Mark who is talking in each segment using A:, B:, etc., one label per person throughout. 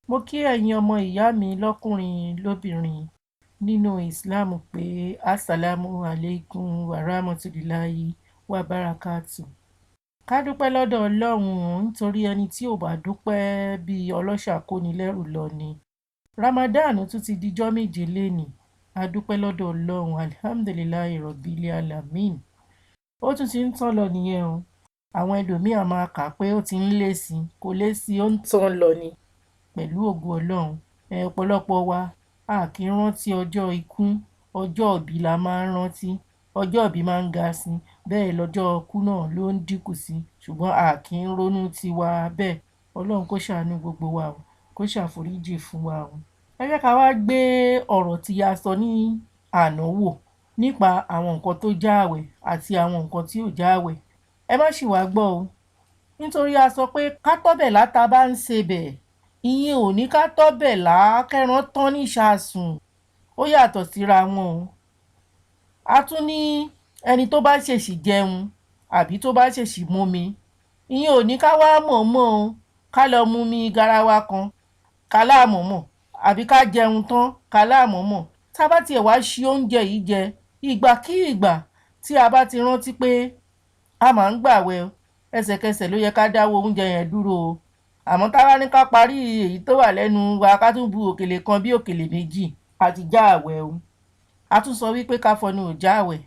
A: Mo kí ẹ̀yin ọmọ ìyá mi lọ́kùnrin lóbìnrin nínú Islam pé Assalamu alaikum warahmatullahi wabarakatuh. Ká dúpẹ́ lọ́dọ̀ Ọlọ́run, nítorí ẹni tí ò bá dúpẹ́, bí ọlọ́ṣà kóni lẹ́rù lọ ni. Ramadan tún ti dijọ́ 7 lénìí. A dúpẹ́ lọ́dọ̀ Ọlọ́run, alhamdulillahi rabbil alamin. Ó tún ti ń tán lọ nìyẹn o. Àwọn ẹlòmíì á máa kà pé ó ti ń lé sí i, kò lé sí i, ó ń tán lọ ni pẹ̀lú ògo Ọlọ́run. Ẹ ọ̀pọ̀lọpọ̀ wa a kì í rántí ọjọ́ ikú, ọjọ́ ìbí la máa ń rántí. Ọjọ́ ìbí máa ń ga sí i, bẹ́ẹ̀ lọ́jọ́ ikú náà ló ń dínkù sí i, ṣùgbọ́n a kì í ronú tiwa bẹ́ẹ̀. Ọlọ́run kó ṣàánú gbogbo wa o, kó ṣàforíjì fún wa o. Ẹ jẹ́ ká wá gbé ọ̀rọ̀ tí a sọ ní àná wò nípa àwọn nǹkan tó já àwẹ̀ àti àwọn nǹkan tí ò já àwẹ̀. Ẹ má ṣì wá gbọ́ o, nítorí a sọ pé ká tọ́bẹ̀ láta bá ń sebẹ̀, ìyẹn ò ní ká tọ́bẹ̀ lá kẹ́ran tán ní ìṣasùn. Ó yàtọ̀ síra wọn o. A tún ní ẹni tó bá ṣèṣì jẹun àbí tó bá ṣèṣì mumi, ìyẹn ò ní ká wá mọ̀ọ́mọ̀ o, ká lọ mumi garawa kan ká láàmọ̀ọ́mọ̀, àbí ká jẹun tán ká láàmọ̀ọ́mọ̀. Tá a bá tiẹ̀ wá ṣi oúnjẹ yìí jẹ, ìgbàkíìgbà tí a bá ti rántí pé a máa ń gbàwẹ̀, ẹsẹ̀kẹsẹ̀ ló yẹ ká dáwọ́ oúnjẹ yẹn dúró o. Àmọ́ tá a bá ní ká parí èyí tó wà lẹ́nu wa, ká tún bu òkèlè kan bí òkèlè méjì, a ti já àwẹ̀ o. A tún sọ wípé ká fọnu ò já àwẹ̀,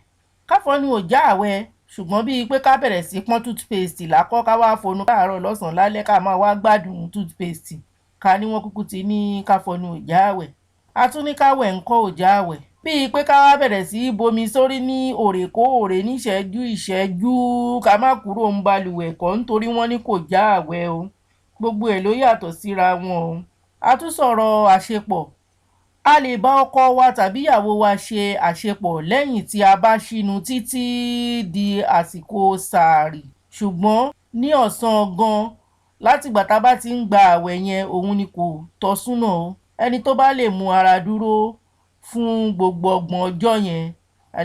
A: ká fọnu ò já àwẹ̀, ṣùgbọ́n bíi pé ká bẹ̀rẹ̀ sí pọ́n toothpaste lákọ́, ká wá fọnu láàárọ̀, lọ́sàn-án, lálẹ́, ká máa wá gbádùn toothpaste, ká ní wọ́n kúkú ti ní ká fọnu ò já àwẹ̀. A tún ní ká wẹ̀ ńkọ́ ò já àwẹ̀, bíi pé ká wá bẹ̀rẹ̀ sí í bomi sórí ní òrèkóòrè, níṣẹ́jú ìṣẹ́jú, ká má kúrò ń balùwẹ̀ kọ́, nítorí wọ́n ní kò já àwẹ̀ o. Gbogbo ẹ̀ ló yàtọ̀ síra wọn o. A tún sọ̀rọ̀ àṣepọ̀. A lè bá ọkọ wa tàbí ìyàwó wa ṣe àṣepọ̀ lẹ́yìn tí a bá ṣínu títí di àsìkò sàárì, ṣùgbọ́n ní ọ̀sán gan látìgbà tá a bá ti ń gba àwẹ̀ yẹn, òun ni kò tọ́ súnà o. Ẹni tó bá lè mú ara dúró fún gbogbo 30 ọjọ́ yẹn,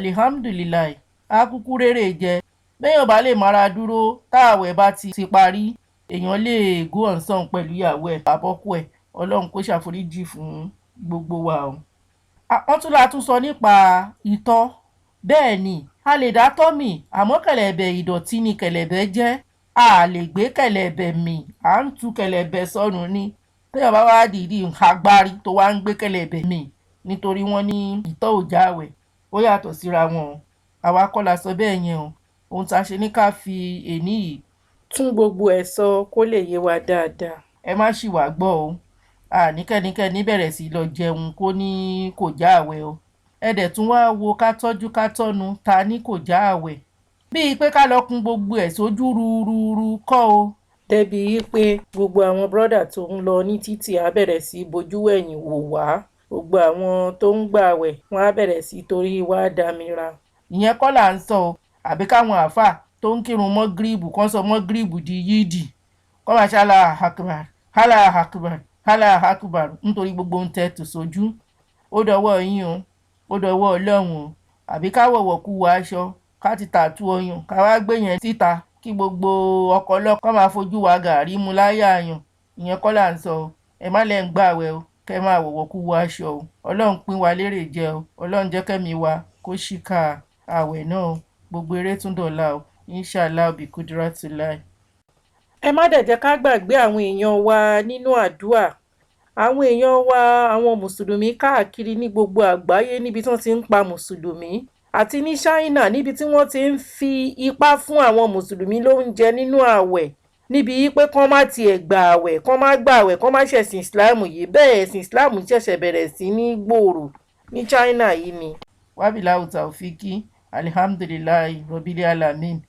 A: alihamdulilayi, á kúkú rérè jẹ. Béèyàn bá lè mára dúró, tá àwẹ̀ bá ti parí, èèyàn lè go on sàn pẹ̀lú ìyàwó ẹ̀ àbọ́kù ẹ̀. Ọlọ́run kó ṣàforíjì fún gbogbo wa o. Wọ́n tún la tún sọ nípa itọ́. Bẹ́ẹ̀ ni, a lè dá tọ́ mì, àmọ́ kẹ̀lẹ̀bẹ̀ ìdọ̀tí ni kẹ̀lẹ̀bẹ̀ jẹ́. A lè gbé kẹ̀lẹ̀bẹ̀ mì, à ń tu kẹ̀lẹ̀bẹ̀ sọnù ni. Téèyàn bá wá dìídì agbárí tó wá ń gbé kẹ̀lẹ̀bẹ̀ mì nítorí wọ́n ní ìtọ́ ò jáwẹ̀, ó yàtọ̀ síra wọn o. Àwa kọ́ la sọ bẹ́ẹ̀ yẹn o. Ohun tá a ṣe ní ká fi èní yìí tún gbogbo ẹ̀ sọ kó lè yé wa dáadáa. Ẹ má ṣì wá gbọ́ o, àní kẹ́nikẹ́ni bẹ̀rẹ̀ sí lọ jẹun kó ní kò já àwẹ̀ o. Ẹ dẹ̀ tún wá wo ká tọ́jú ká tọ́nu ta ní kò já àwẹ̀, bíi pé ká lọ kun gbogbo ẹ̀ sójú rúurú kọ́ o, débi pé gbogbo àwọn brọ́dà tó ń lọ ní títì á bẹ̀rẹ̀ sí bojú wẹ̀yìn wò wá, gbogbo àwọn tó ń gbààwẹ̀ wọ́n á bẹ̀rẹ̀ sí torí wá damira. Ìyẹn kọ́ là ń sọ o. Àbí káwọn àáfàá tó ń kírun mọ́ gíríìbù kan sọ mọ́ gíríìbù di yídì, kọ́ máa ṣe Allahu Akbar, Allahu Akbar, Allahu Akbar, nítorí gbogbo ń tẹ́ tò sójú. Ó dọwọ́ yín o, ó dọwọ́ Ọlọ́run o. Àbí ká wọ̀wọ̀ kú wọ aṣọ, ká ti tàtú ọyàn, ká wá gbé yẹn síta, kí gbogbo ọkọ̀ ọlọ́kọ́ máa fojú wa gàrí mu láyà àyàn. Ìyẹn kọ́ là ń sọ o. Ẹ má lẹ́ ń gbààwẹ̀ o, kẹ́ máa wọ̀wọ̀ kú wọ aṣọ o. Ọlọ́run pín wa lérè jẹ o. Ọlọ́run jẹ́ kẹ́mi wa kó ṣìkà àwẹ̀ náà o. Gbogbo eré tún dọ̀la o, inshallah bi kudratillah. Ẹ má dẹ̀ jẹ́ ká gbàgbé àwọn èèyàn wa nínú àdúà, àwọn èèyàn wa, àwọn mùsùlùmí káàkiri ní gbogbo àgbáyé, níbi tí wọ́n ti ń pa mùsùlùmí, àti ní China, níbi tí wọ́n ti ń fi ipá fún àwọn mùsùlùmí lóúnjẹ nínú ààwẹ̀, níbi pé kán má tiẹ̀ gbà àwẹ̀, kán má gbà àwẹ̀, kán má ṣẹ̀sìn Islam yìí. Bẹ́ẹ̀ ẹ̀sìn Islam ṣẹ̀ṣẹ̀ bẹ̀rẹ̀ sí ní gbòòrò ní China yìí ni. Wabillahi taofiki, alhamdulillahi rabbil alamin.